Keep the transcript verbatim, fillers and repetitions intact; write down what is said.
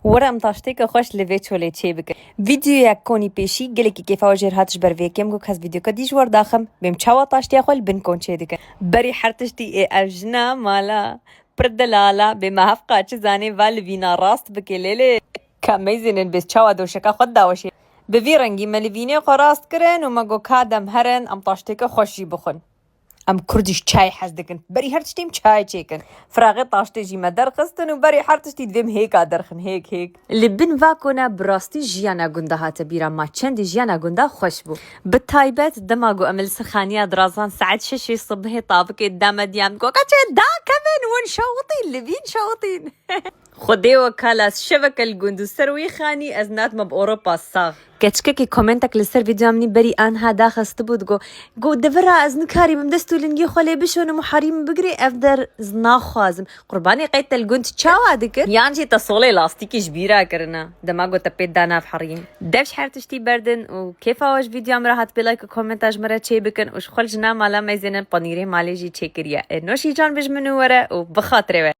Were em taştêke xweş li vê çolê çê bikin. Vîdeoyek konî pêşî gelekî kêfa we jêr hat ji ber vê yekê em got kes vîdeoke dî ji we re daxim, bêm çawa taştiya xwe li bin kon çê dikin. Berî her tiştî ê ev jina mala pir delala bê me hevqa çi zanê va li vîna rast bike lê lê. Ka meyzênin bê çawa doşeka xwe daweşê. Bi vî rengî me li vînê xwe rast kirin û me got ka dem herin em taştêke xweş jî bixwin. Em Kurd jî çay hez dikin. Berî her tiştî em çay çêkin. Firaxê taştê jî me derxistin û berî her tiştî divêm hêka derxin, hêk, hêk. Li bin va kona bi rastî jiyana gunda hate bîra ma. Çendî jiyana gunda xweş bû. Bi taybet dema ku em li ser xaniya dirazan saet şeşê sibhê tabikê dame diyan. Goka çê da kevin win şawitîn, li vîn şawitîn. Xwedê we kala şeveke li gund û ser wî xanî ez natme bi Ewropa sax. Keçikekî komentek li ser vîdeoya min berî anha daxistibû digo, got, devera ez nikarîbim dest û lingê xwe lê bişonim û herî min bigirê, ev der ez naxwazim. Qurbanê qey te li gund çawa dikir? Yan jî te solê lastîkî ji bîra kirina. Dema got te pê da nav herî. Dev ji her tiştî berdin û kêfa we ji vîdeoya min re hat pê like û komenta ji min re çê bikin û ji xwe li jina mala meyzênin panîrê malê jî çêkiriye. Ê noşî can bi ji min û were û bi xatirê we.